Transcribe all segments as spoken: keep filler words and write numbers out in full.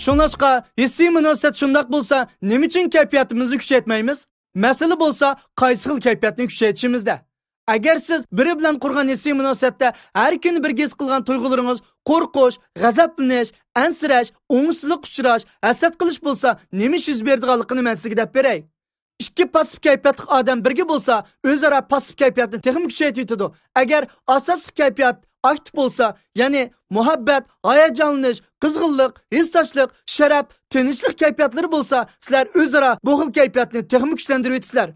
شۇڭلاشقا، ھېسسىي مۇناسىۋەت شۇنداق بولسا، نېمە ئۈچۈن كەيپىياتىمىزنى كۈچەيتمەيمىز؟ مەسىلە بولسا، قايسى خىل كەيپىياتنى كۈچەيتىشىمىزدە. ئەگەر سىز بىرى بىلەن قۇرغان ھېسسىي مۇناسىۋەتتە ھەر كۈنى بىرگە ھېس قىلغان تۇيغۇلىرىڭىز قورقۇش، غەزەپلىنىش، ئەنسىرەش، ئوڭۇشسىزلىققا ئۇچراش، ھەسەت قىلىش بولسا، نېمە ئىش يۈز بېرىدىغانلىقىنى مەن سىزگە دەپ بېرەي. ئىككى پاسسىپ كەيپىياتلىق ئادەم بىرگە بولسا، ئۆزئارا پاسسىپ كەيپىياتنى تېخىمۇ كۈچەيتىۋېتىدۇ. ئەگەر ئاساسلىق كەيپىيات ئاكتىپ بولسا، يەنى مۇھەببەت، ھاياجانلىنىش، قىزغىنلىق، ھېسداشلىق، شەرەپ، تىنچلىق كەيپىياتلىرى بولسا، سىلەر ئۆزئارا بۇ خىل كەيپىياتنى تېخىمۇ كۈچلەندۈرۈۋېتىسىلەر.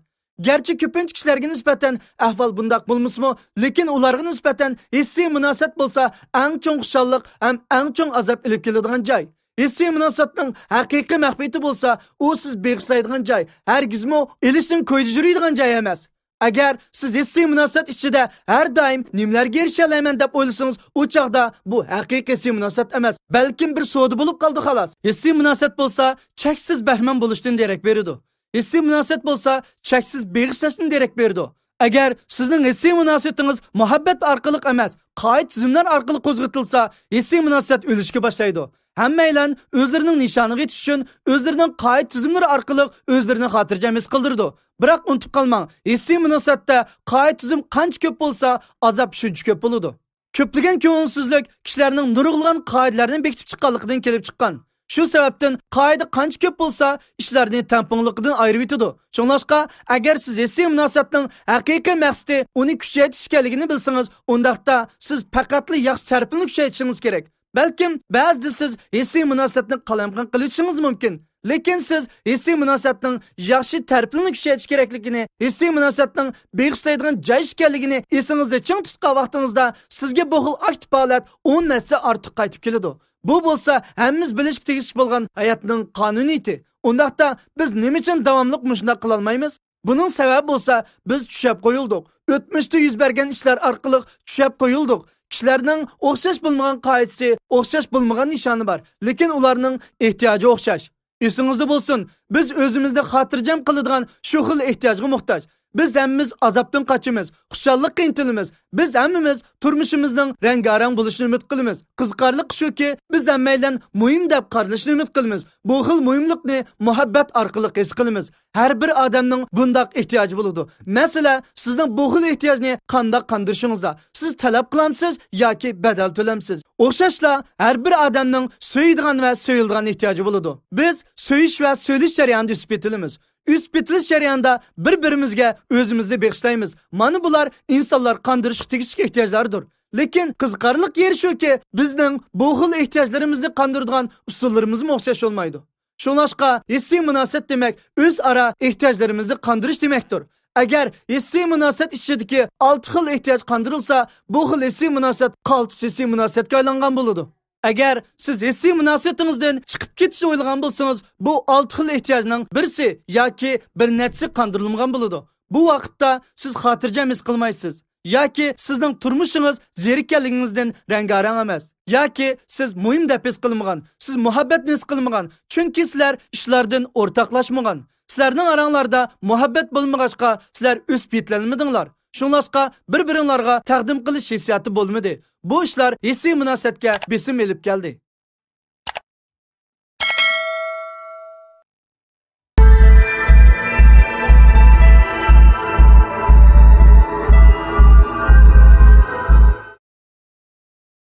گەرچە كۆپىنچە كىشىلەرگە نىسبەتەن ئەھۋال بۇنداق بولمىسىمۇ، لېكىن ئۇلارغا نىسبەتەن ھېسسىي مۇناسىۋەت بولسا ئەڭ چوڭ خۇشاللىق ھەم ئەڭ چوڭ ئازاب ئېلىپ كېلىدىغان جاي. ھېسسىي مۇناسىۋەتنىڭ ھەقىقىي مەخپىيىتى بولسا، ئۇ سىز بېغىشلايدىغان جاي، ھەرگىزمۇ ئېلىشنىڭ كويىدا يۈرىدىغان جاي ئەمەس. ئەگەر سىز ھېسسىي مۇناسىۋەت ئىچىدە ھەر دائىم نېمىلەرگە ئېرىشەلەيمەن دەپ ئويلىسىڭىز، ئۇ چاغدا بۇ ھەقىقىي ھېسسىي مۇناسىۋەت ئەمەس، بەلكىم بىر سودا بولۇپ قالدى خالاس. ھېسسىي مۇناسىۋەت بولسا چەكسىز بەھرىمەن بولۇشتىن دېرەك بېرىدۇ. ھېسسىي مۇناسىۋەت بولسا چەكسىز بېغىشلاشتىن دېرەك بېرىدۇ. ئەگەر سىزنىڭ ھېسسىي مۇناسىۋىتىڭىز مۇھەببەت ئارقىلىق ئەمەس، قائىدە تۈزۈملەر ئارقىلىق قوزغىتىلسا، ھېسسىي مۇناسىۋەت ئۆلۈشكە باشلايدۇ. ھەممەيلەن ئۆزلىرىنىڭ نىشانىغا يېتىش ئۈچۈن ئۆزلىرىنىڭ قائىدە تۈزۈملىرى ئارقىلىق ئۆزلىرىنى خاتىرجەم ھېس قىلدۇرىدۇ. بىراق ئۇنتۇپ قالماڭ، ھېسسىي مۇناسىۋەتتە قائىدە تۈزۈم قانچە كۆپ بولسا، ئازاب شۇنچە كۆپ بولىدۇ. كۆپلىگەن كۆڭۈلسىزلىك كىشىلەرنىڭ نۇرغۇنلىغان قائىدىلەرنى بېكىتىپ چىققانلىقىدىن كېلىپ چىققان. شۇ سەۋەبتىن قائىدە قانچە كۆپ بولسا، ئىشلارنى تەڭپۇڭلۇقىدىن ئايرىۋېتىدۇ. شۇڭلاشقا، ئەگەر سىز ھېسسىي مۇناسىۋەتنىڭ ھەقىقىي مەقسىتى ئۇنى كۈچەيتىش ئىكەنلىكىنى بىلسىڭىز، ئۇنداقتا سىز پەقەتلا ياخشى تەرىپىنى كۈچەيتىشىڭىز كېرەك. بەلكىم بەزىدە سىز ھېسسىي مۇناسىۋەتنى قالايمىقان قىلىۋېتىشىڭىز مۇمكىن. لېكىن سىز ھېسسىي مۇناسىۋەتنىڭ ياخشى تەرىپىنى كۈچەيتىش كېرەكلىكىنى، ھېسسىي مۇناسىۋەتنىڭ بېغىشلايدىغان جاي ئىكەنلىكىنى ئېسىڭىزدە چىڭ تۇتقان ۋاقتىڭىزدا، سىزگە بۇ خىل ئاكتىپ ھالەت ئون ھەسسە ئارتۇق قايتىپ كېلىدۇ. بۇ بولسا ھەممىمىز بىلىشكە تېگىشلىك بولغان ھاياتنىڭ قانۇنىيىتى. ئۇنداقتا بىز نېمە ئۈچۈن داۋاملىق مۇشۇنداق قىلالمايمىز؟ بۇنىڭ سەۋەبى بولسا بىز چۈشەپ قويۇلدۇق. ئۆتمۈشتە يۈز بەرگەن ئىشلار ئارقىلىق چۈشەپ قويۇلدۇق. كىشىلەرنىڭ ئوخشاش بولمىغان قائىدىسى، ئوخشاش بولمىغان نىشانى بار، لېكىن ئۇلارنىڭ ئېھتىياجى ئوخشاش. ئېسىڭىزدە بولسۇن، بىز ئۆزىمىزنى خاتىرجەم قىلىدىغان شۇ خىل ئېھتىياجغا موھتاج. بىز ھەممىمىز ئازابتىن قاچىمىز، خۇشاللىققا ئىنتىلىمىز. بىز ھەممىمىز تۇرمۇشىمىزنىڭ رەڭگارەڭ بولۇشىنى ئۈمىد قىلىمىز. قىزىقارلىقى شۇكى، بىز ھەممەيلەن مۇھىم دەپ قارىلىشىنى ئۈمىد قىلىمىز. بۇ خىل مۇھىملىقنى مۇھەببەت ئارقىلىق ھېس قىلىمىز. ھەر بىر ئادەمنىڭ بۇنداق ئېھتىياجى بولىدۇ. مەسىلە، سىزنىڭ بۇ خىل ئېھتىياجنى قانداق قاندۇرۇشىڭىزدا. سىز تەلەپ قىلامسىز ياكى بەدەل تۆلەمسىز؟ ئوخشاشلا، ھەر بىر ئادەمنىڭ سۆيىدىغان ۋە سۆيۈلىدىغان ئېھتىياجى بولىدۇ. بىز سۆيۈش ۋە سۆيۈلۈش جەريانىدا ئۆسۈپ يېتىلىمىز. ئۆسۈپ يېتىلىش جەريانىدا بىر-بىرىمىزگە ئۆزىمىزنى بېغىشلايمىز. مانا بۇلار ئىنسانلار قاندۇرۇشقا تېگىشلىك ئېھتىياجلاردۇر. لېكىن قىزىقارلىق يېرى شۇكى، بىزنىڭ بۇ خىل ئېھتىياجلىرىمىزنى قاندۇرىدىغان ئۇسۇللىرىمىزمۇ ئوخشاش بولمايدۇ. شۇڭلاشقا، ھېسسىي مۇناسىۋەت دېمەك ئۆزئارا ئېھتىياجلىرىمىزنى قاندۇرۇش دېمەكتۇر. ئەگەر ھېسسىي مۇناسىۋەت ئىچىدىكى ئالتە خىل ئېھتىياج قاندۇرۇلسا، بۇ خىل ھېسسىي مۇناسىۋەت قالتىس ھېسسىي مۇناسىۋەتكە ئايلانغان بولىدۇ. ئەگەر سىز ھېسسىي مۇناسىۋىتىڭىزدىن چىقىپ كېتىشنى ئويلىغان بولسىڭىز، بۇ ئالتە خىل ئېھتىياجنىڭ بىرسى ياكى بىر نەچچىسى قاندۇرۇلمىغان بولىدۇ. بۇ ۋاقىتتا سىز خاتىرجەم ھېس قىلمايسىز. ياكى سىزنىڭ تۇرمۇشىڭىز زېرىككەنلىكىڭىزدىن رەڭگارەڭ ئەمەس. ياكى سىز مۇھىم دەپ ھېس قىلمىغان، سىز مۇھەببەتنى ھېس قىلمىغان، چۈنكى سىلەر ئىشلاردىن ئورتاقلاشمىغان. سىلەرنىڭ ئاراڭلاردا مۇھەببەت بولمىغاچقا، سىلەر ئۆسۈپ يېتىلەلمىدىڭلار. شۇڭلاشقا، بىر-بىرىڭلارغا تەقدىم قىلىش ھېسسىياتى بولمىدى. بۇ ئىشلار ھېسسىي مۇناسىۋەتكە بېسىم ئېلىپ كەلدى.